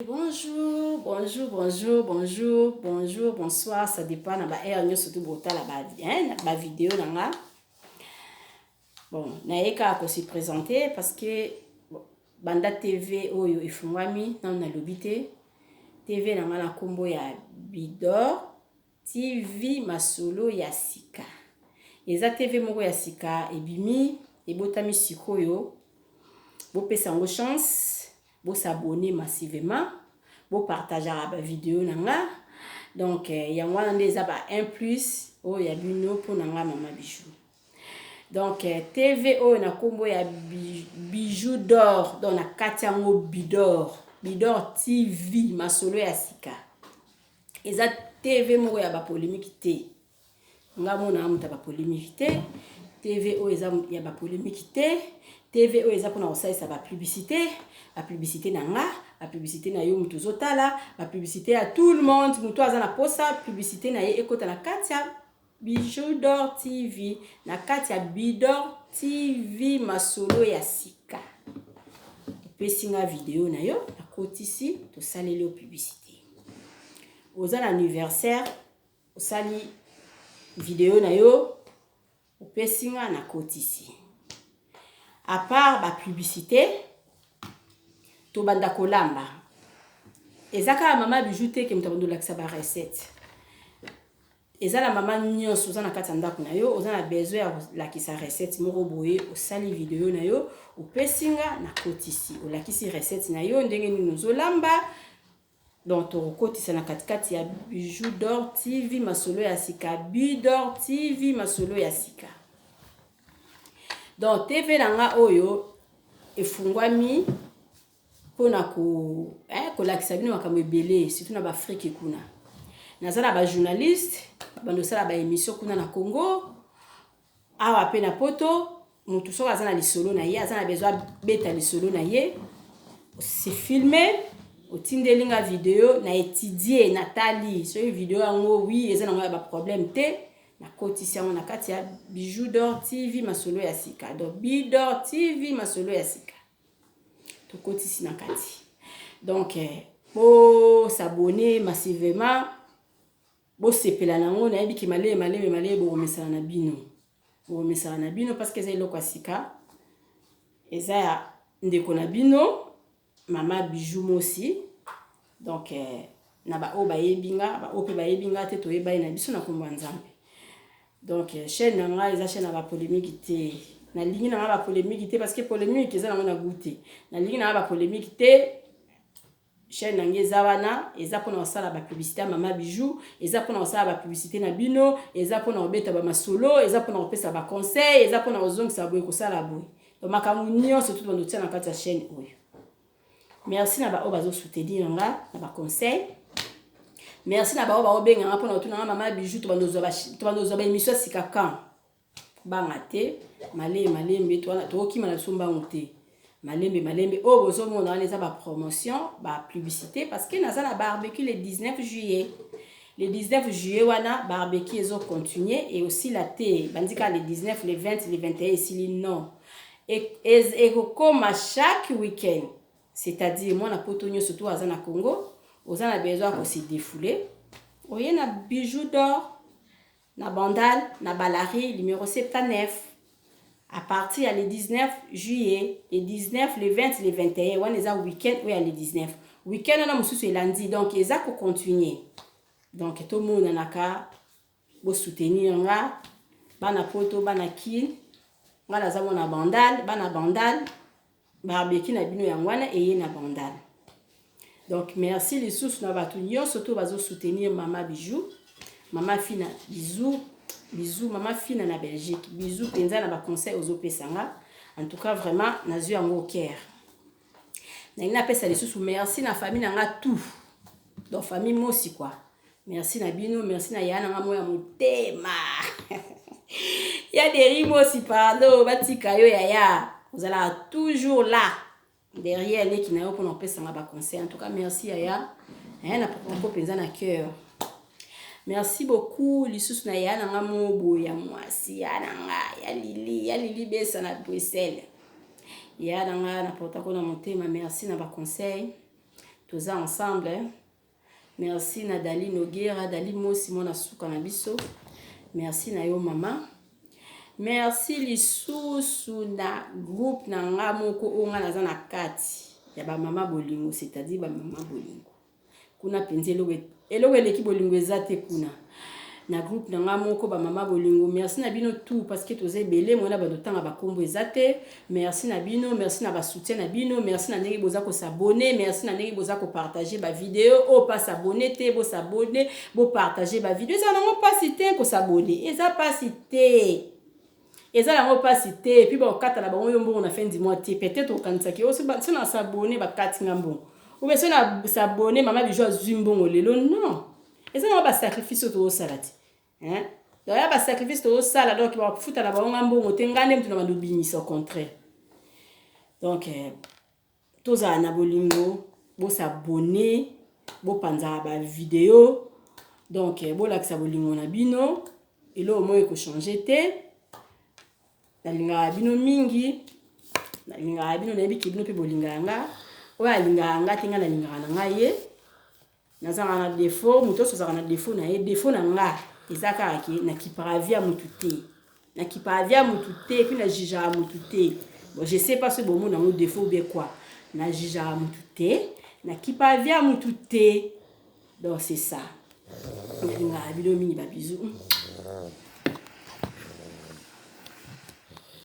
Bonjour, bonjour, bonjour, bonjour, bonjour, bonsoir, ça dépend na ba heure nyonso tu botala ba, hein, ba vidéo na nga. Bon, naye kaka ko se présenter parce que bon, banda TV oyo efungwami nanu nalobi te. TV na nga na kombo ya Bidor TV masolo ya sika. Eza TV moko ya sika ebimi, ebotami sikoyo. Bopesa yango chance. Bo s'abonner massivement, bo partageaka ba video na nga. Donc eh, yango wana nde eza ba 1 plus oyo ya bino mpo na nga mama Bijou. Donc eh, TV oyo na kombo ya Bijou d'or, donc na kati yango Bidor, Bidor TV masolo ya sika. Eza TV moko ya ba polemique te. Nga mona moto ya ba polemique te. TV oyo eza ya ba polemique te. TV oyo eza mpona kosalisa ba publicité, ba publicité na nga, ba publicité na yo moto ozotala, ba publicité ya tout le monde, moto aza na posa publicité na ye ekota na kati ya Bijou d'or TV, na kati ya Bidor TV masolo ya sika. Opesi nga video na yo, nakotisi, tosaleli yo publicité. Oza na anniversaire, Osali video na yo opesi nga na kotisi. A part ba publicité tobanda kolamba. Eza kaka mama Bijou te ke moto abanda olakisa ba recette. Eza na mama nyonso oza na kati ya ndako na yo, oza na besoin ya kolakisa recette moko boye, osali video na yo, opesi nga na kotisi, olakisi recette na yo ndenge nini ozolamba. Donc tokokotisa na katikati ya Bijou d'or TV masolo ya sika, Bidor TV masolo ya sika. Donc TV na nga oyo efungwami mpona ko eh, kolakisa bino makambo ebele surtout na baafrike kuna. Naza na ba journaliste babanda kosala ba émission kuna na Congo, awa pe na poto mutu soki aza na lisolo na ye aza na besoin abeta lisolo na ye se filme otindeli nga video na etudie natali soki video yango wi eza nango ya baproblème te nakotisi yango na kati ya Bijou d'or TV masolo ya sika donc Bidor TV masolo ya sika tokotisi na kati donc eh, bo s'abonner massivement Bosepela na yango, nayebi ke malebe malebe malebe bokomesana na bino, bokomesana na bino parce que eza eloko ya sika, eza ya ndeko na bino mama Bijou Mosi. Donc eh, na ba oyo bayebi nga, ba oyo pe bayebi nga te, toyebani na biso na kombo ya Nzambe. Donc eh, chaîne na nga eza chaîne ya ba polemique te. Nalingi na nga ba polemique te parce que polemique eza nango na goût te. Nalingi na nga ba polemique te. Chaîne na ngai eza wana, eza pona kosala ba publicité ya mama Bijou, eza pona kosala ba publicité na bino, eza pona kobeta ba masolo, eza pona kopesa ba conseil, eza pona kozongisa boye kosala boye. Donc makambo nyonso tout bando tia na kati ya chaîne oyo. Merci na ba oyo bazo soutenir nga na ba conseil. Merci na ba oyo baobenga nga pona kotuna nga mama Bijou to bando zwa ba to bando zwa ba émission sika quand. Banga te, malembe malembe, tokokima na biso mbangu te. Malembe malembe, oyo bozomona wana eza ba promotion, ba publicité, parce que naza na barbecue le 19 juillet. Le 19 juillet wana barbecue ezo continuer et osila te, bandi kaka le 19, le 20, le 21 esili non. Ekokoma chaque week-end. C'est-à-dire mwana poto nyoso to aza na Congo, oza na besoin ya ko se défouler, oye na bijou d'or na Bandal na Balari numero 79 à partir ya le 19 juillet, le 19, le 20, le 21 wana eza week-end oyo ya le 19 week-end wana mosusu elandi donc eza ko continuer donc tomonanaka bo soutenir nga bana poto bana kin nga naza mwana Bandal bana Bandal barbecue na bino yango wana eye na Bandal. Donc merci lisusu na bato nyonso to bazo soutenir mama Bijou, mama Fina, bisous bisous mama Fina na Belgique, bisous penza na ba conseils ozopesa nga. En tout cas vraiment nazwi yango au cœur. Nalingi napesa lisusu merci na famille na nga tout. Donc famille Mosi quoi. Merci na bino, merci na yaya na nga moya motema. Ya Deri Mosi pardon, batika yo yaya. Ozalaka toujours là derrière leki na yo mpona kopesa nga ba conseil. En tout cas merci yaya. Eh, na portako mpenza na cœur. Merci beaucoup lisusu na yaya na nga mobo ya mwasi ya na nga ya Lili, ya Lili Besa na Bruxelles. Yaya na nga na portako na motema, merci na ba conseil. Toza ensemble, hein? Merci na Dali Noguera, Dali Mosi mwana suka na biso. Merci na yo mama. Merci lisusu na groupe na nga moko oyo nga naza na kati ya ba mama bolingo, c'est-à-dire ba mama bolingo. Kuna mpenza eloko eloko eleki bolingo eza te kuna na groupe na nga moko ba mama bolingo. Merci na bino tout, parce que toza ebele, mwana bato tanga bakombo eza te. Merci na bino, merci na basoutien na bino, merci na ndenge boza kos'abonner, merci na ndenge boza kopartager bavideo. Oyo pa s'abonner te, bos'abonner, bopartager bavideo. Eza nango mpasi te kos'abonner, eza mpasi te, eza yango mpasi te. Et puis bakokata na bango yo mbongo na fin du mois te. Peut-être okanisaki so na s'abonner bakati nga mbongo, ou bien so na s'abonner mama Bijou azwi mbongo lelo. Non, eza nango basacrifice oyo tozosala te, hein? Donc ya basacrifice tozosala, donc bafuta na bango nga mbongo te, nga nde mutu na bando obimisa, au contraire. Donc tozala na bolingo, bos'abonner, bopanzaka bavideo, donc bolakisa bolingo na bino. Eloko moko ekochanger te. Nalingaka bino mingi, nalingaka bino, nayebiki bino mpe bolingaka nga. Oyo alingaka nga te, nga nalingaka na ngai ye. Nazalaka na défaut, moto nyonso azalaka na défaut na ye. Défaut na nga eza kaka ke nakipaka vie ya motu te, nakipaka vie ya motu te, puis najugeaka motu te. Bon, je sais pas soki bomona yango défaut ou bien quoi. Najugeaka motu te, nakipaka vie ya motu te. Donc c'est ça, nalingaka bino mingi, babisous.